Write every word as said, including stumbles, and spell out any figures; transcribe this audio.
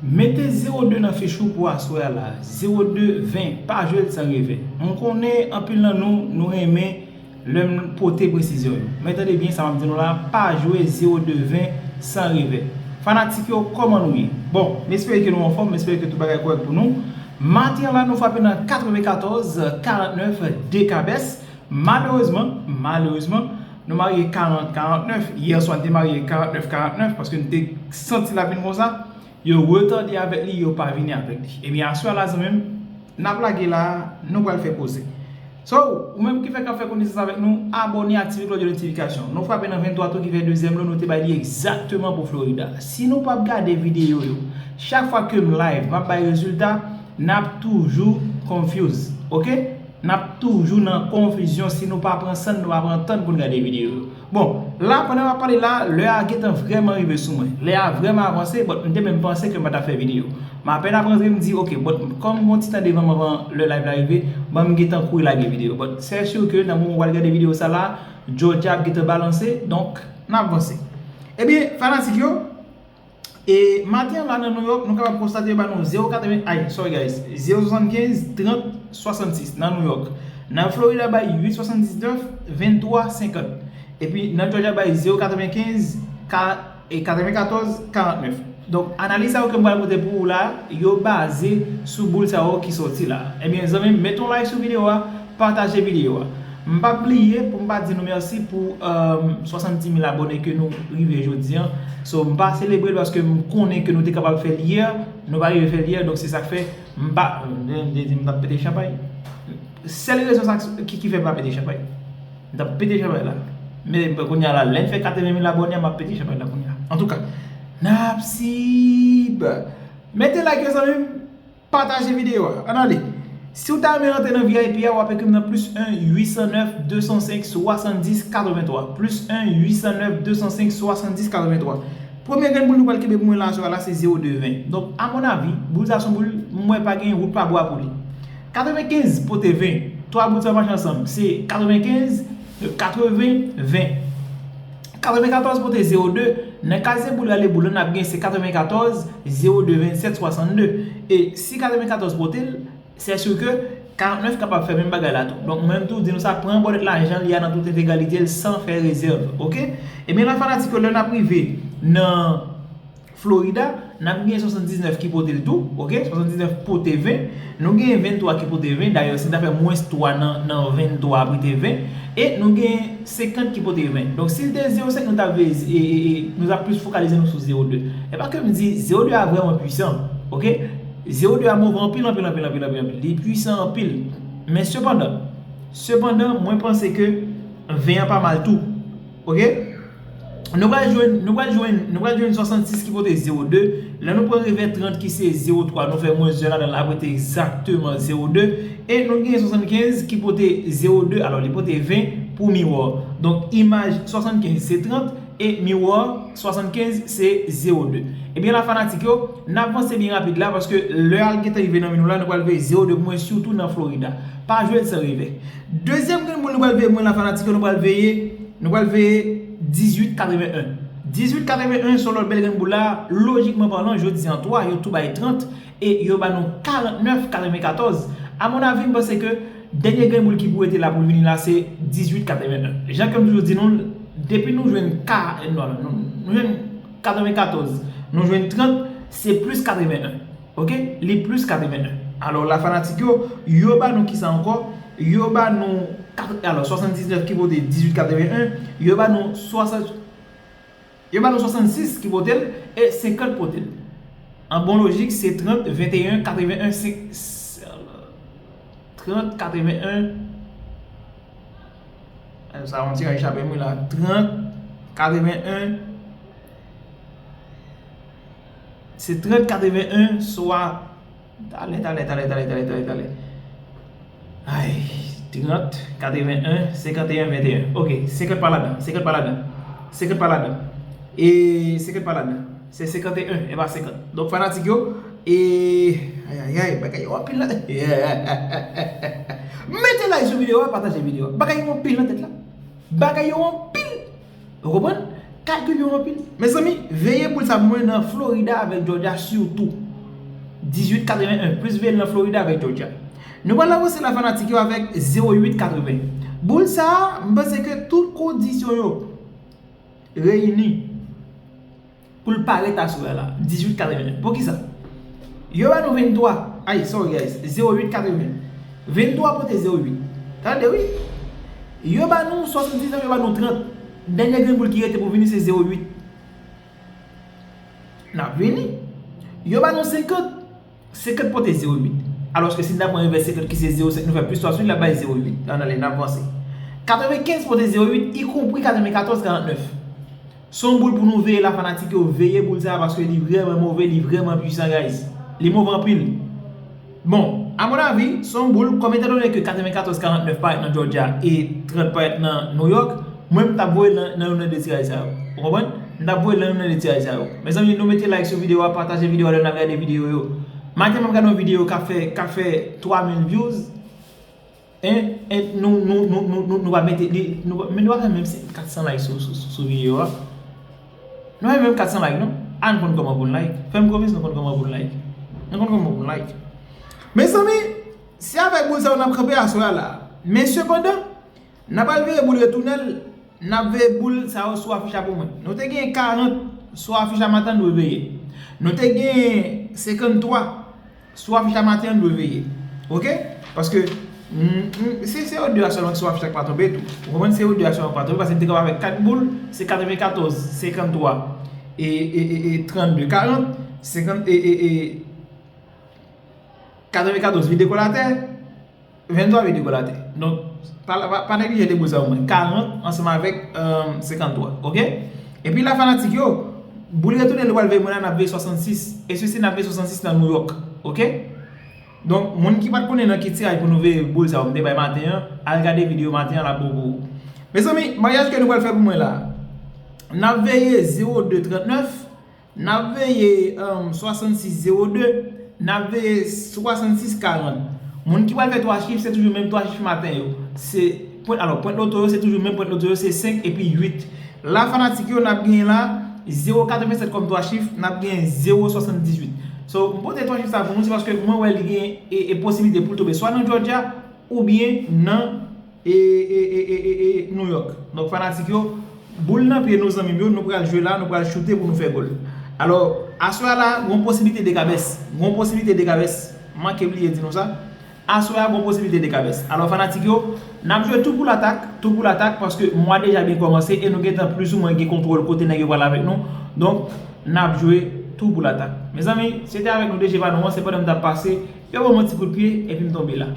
Mete zewo de nan fich ou pou aswè a la. Zewo de ven, pa jwe l san revè. M konnen anpil nan nou, nou renmen lè m pote presizyon yo. Men tande byen sa m ap di nou la, pa jwe zewo de ven san revè. Fanatik yo, kòman nou ye? Bon, m espere ke nou anfòm, m espere ke tout bagay kòrèk pou nou. Maten an la, nou frape nan katreven katòz karant nèf dekabès. Malerezman, malerezman, nou marye karant karant nèf. Yè swa, n te marye karant nèf karant nèf paske n te santi l ap vin konsa. Yo retade avèk li, yo pa vini avèk li. Ebyen, aswè a la, zanmi m, n ap lage la, nou pral fè koze. So, ou menm ki fèk ap fè konesans avèk nou, abòne, aktive klòch de notifikasyon. Nou frape nan venntwa tou ki fè dezyèm lo, nou te bay li egzakteman pou Florida. Si nou p ap gade videyo yo, chak fwa ke m live, m ap bay rezilta, n ap toujou confuse, oke? N ap toujou nan konfizyon si nou pa pran san n, nou pa pran tan n pou n gade videyo yo. Bon, la, pandan m ap pale la, lè a gentan vrèman rive sou mwen. Lè a vrèman avanse, but m te menm panse ke m pa t ap fè videyo. M apèn ap rantre, m di, oke, but kòm m gon ti tan devan m anvan lè live la rive, ban m gentan kouri lage videyo. But c'est sûr que nan moman w al gade videyo sa la, Georgia ap gentan balanse, donk, n ap vanse. Ebyen, fanatik yo, E maten an la nan New York, nou kapab konstate yo ba nou zewo katreven, ay, sorry guys, zewo swasannkenz trant swasannsis nan New York. Nan Florida bay uit swasanndiznèf venntwa senkant. Epi nan Georgia bay zewo katrevenkenz ka, e katrevenkatòz karantnèf. Donk, analiz sa yo ke m pral pote pou ou la, yo baze sou boul sa yo ki soti la. Ebyen, zanmi m, mete yon like sou videyo a, pataje videyo a. M p ap bliye pou m pa di nou mèsi pou, euh, swasanndimil abòne ke nou rive jodi an. So, m pa selebre l paske m konnen ke nou te kapab fè l yè, nou pa rive fè l yè, donk se sa k fè m pa, m, m, m t ap pete chanpay. Sèl rezon sa ki, ki fè m pa pete chanpay. M t ap pete chanpay la. Men kounye a la, lè n fè katreven mil abòne, m ap pete chanpay la kounye a. Antouka, n ap sib. Mete like yo, zanmi m. Pataje videyo a. Ann ale. Si w ta renmen rantre nan V I P a, w ap ekri m nan plis en uit san nèf de san senk swasanndis katrevenntwa. Plis en uit san nèf de san senk swasanndis katrevenntwa. Premye grenn boul nou pral kenbe pou mwen la aswè a la se zewo de ven. Donk, a mon avi, boul sa se yon boul m wè pa gen wout pa bwa pou li. Katrevenkenz pote ven. Twa boul sa yo mache ansanm. Se katrevenkenz, katreven, ven. Katrevenkatòz pote zewo de. Nan kazye boul rale boul la, n ap gen se katrevenkatòz, zewo de vennsèt swasannde. E si katrevenkatòz pote l, c'est sûr que karantnèf kapab fè menm bagay la tou. Donk, mwen menm tou, di nou sa, pran bòlèt lajan li a nan tout entegralite l san fè rezèv, oke? Ebyen, la fanatik yo, lè n ap rive nan Florida, n ap gen swasanndiznèf ki pote l tou, oke? Swasanndiznèf pote ven. Nou gen venntwa ki pote ven. Dayè, si n ta fè mwens twa nan, nan venntwa pou te ven. E nou gen senkant ki pote ven. Donk, si l te zewo senk, nou t ap veye, e, e, e, nou t ap plis fokalize nou sou zewo de. E pa ke m di, zewo de a vrèman pwisan, oke? Zewo de a move anpil, anpil, anpil, anpil, anpil, anpil. Li pwisan anpil. Men sepandan, sepandan, mwen panse ke ven an pa mal tou. Oke? Nou pral jwenn, nou pral jwenn, nou pral jwenn swasannsis ki pote zewo de. Lè nou pran revè trant ki se zewo twa, nou fè mwens de ladan l ap rete egzakteman zewo de. E nou gen swasannkenz ki pote zewo de, alò li pote ven pou miwa. Donk, imaj swasannkenz se trant e miwa swasannkenz se zewo de. Ebyen la fanatik yo, n ap vanse byen rapid la paske lè a gentan rive nan men nou la, nou pral veye zewo de pou mwen, sitou nan Florida. Pa jwe l san revè. Dezyèm grenn boul nou pral veye pou mwen la fanatik yo, nou pral veye, nou pral veye dizuit katreven en. Dizuit katreven en se yon lòt bèl grenn boul la, lojikman palan, jodi an twa, yo tou bay trant, e yo ba nou karantnèf katrevenkatòz. A mon avi, m panse ke dènye grenn boul ki pou rete la pou l vini la, se dizuit katreven en. Jan ke m toujou di nou, depi nou jwenn ka, non, non, nou, nou jwenn katrevenkatòz, nou jwenn trant, se plis katreven en. Oke? Li plis katreven en. Alò, la fanatik yo, yo ba nou kisa ankò? Yo ba nou kat-, alò, swasanndiznèf ki pote dizuit katreven en, yo ba nou swasant, yo ba nou swasannsis ki pote l e senkant pote l. An bon lojik, se trant, venteyen, katreven en, senk, trant, katreven en. Sa yon ti jan chape mwen la. Trant, katreven en. Se trant, katreven en, swa. Talè, talè, talè, talè, talè, talè, talè. Ay, trant, katreven en, senkanteyen, venteyen. Oke, senkant pa ladan, senkant pa ladan. Senkant pa ladan. E senkant pa ladan. Se senkant e en, e pa senkant. Donk, fanatik yo, e, ay, ay, ay, bagay yo anpil nan tèt. Mete like sou videyo a, pataje videyo a. Bagay yo anpil nan tèt la. Bagay yo anpil. Ou konprann? Kalkil yo anpil. Mezanmi, veye boul sa pou mwen nan Florida avèk Georgia sitou. Dizuit katreven en, plis veye nan Florida avèk Georgia. Nou pral avanse la fanatik yo avèk zewo uit katreven. Boul sa a, m panse ke tout kondisyon yo reyini pou l parèt aswè a la. Dizuit katreven en. Poukisa? Yo ba nou venntwa. Ay, sorry guys. Zewo uit katreven. Venntwa pote zewo uit. Tande wi. Yo ba nou swasanndiznèf, yo ba nou trant. Dènye grenn boul ki rete pou vini se zewo uit. N ap vini. Yo ba nou senkant. Senkant pote zewo uit. Alòske si n ta pran envès senkant ki se zewo senk, nou fè plis twa sou li, l ap bay zewo uit. Ann ale, n ap vanse. Katrevenkenz pote zewo uit, ikonpri katrevenkatòz karantnèf. Se yon boul pou nou veye la fanatik yo, veye boul sa a paske li vrèman move, li vrèman pwisan guys. Li move anpil. Bon, a mon avi, se yon boul, kòm etandone ke katrevenkatòz karantnèf parèt nan Georgia e trant parèt nan New York, mwen m t ap voye l nan, nan youn nan de tiraj sa yo. Ou konprann? M t ap voye l nan youn nan de tiraj sa yo. Mezanmi, nou mete like sou videyo a, pataje videyo a lè n ap gade videyo yo. Maten m ap gade yon videyo k ap fè, k ap fè twa mil views. En, en, nou, nou, nou, nou, nou, nou pa mete li, nou, men nou pa fè menm si kat san like sou, sou, sou videyo a. Nou pa fè menm kat san like non. Ann konn kòman pou n like. Fè m konfyans, nou konn kòman pou n like. Nou konn kòman pou n like. Mezanmi, se avèk boul sa yo n ap kanpe aswè a la. Men sepandan, n ap al veye boul retounen l, n ap veye boul sa yo sou afich la pou mwen. Nou te gen karant sou afich la maten, nou veye. Nou te gen senkanntwa sou afich la maten, nou veye. Oke? Paske mm, mm, se, se yo de a sèlman ki sou afich la ki pa tonbe tou. Ou konprann? Se yo de a sèlman ki pa tonbe, paske n te kapab avèk kat boul, se katrevenkatòz, senkanntwa, e, e, e, e trannde, karant, senkant, e, e, e, katrevenkatòz vide kò l atè, venntwa vide kò l atè. Donk, pa, pa, pa neglije de boul sa yo mwen. Karant ansanm avèk, euh, senkanntwa, oke? Epi la fanatik yo, boul retounen nou pral veye mwen la, n ap veye swasannsis. E sou si n ap veye swasannsis nan New York, oke? Donk, moun ki pa t konnen nan ki tiraj pou nou veye boul sa yo, m te bay maten an, al gade videyo maten an, l ap bon pou ou. Mezanmi, maryaj ke nou pral fè pou mwen la, n ap veye zewo de trannèf, n ap veye, um, swasannsis zewo de, n ap veye swasannsis karant. Moun ki pral fè twa chif, se toujou menm twa chif maten yo. Se pwent, alò, pwent loto yo, se toujou menm pwent loto yo, se senk epi uit. La fanatik yo, n ap genyen la zewo katrevennsèt kòm twa chif, n ap genyen zewo swasanndizuit. So, m pote twa chif sa pou nou, se paske mwen wè li gen e, e posiblite pou l tonbe swa nan Georgia oubyen nan e, e, e, e, e, e New York. Donk, fanatik yo, boul nan pye nou, zanmi m yo, nou pral jwe la, nou pral choute pou nou fè gòl. Alò, aswè a la, gon posiblite de kabès. Gon posiblite de kabès. Manke bliye di nou sa. Aswè a, gon posiblite de kabès. Alò, fanatik yo, n ap jwe tou pou latak, tou pou latak, paske mwa deja byen kòmanse e nou gentan plis ou mwen gen kontwòl kote nèg yo pral avèk nou. Donk, n ap jwe tou pou latak. Mezanmi, se te avèk nou D J Panou an, se pandan m t ap pase, yo ban m yon ti kout pye, epi m tonbe la.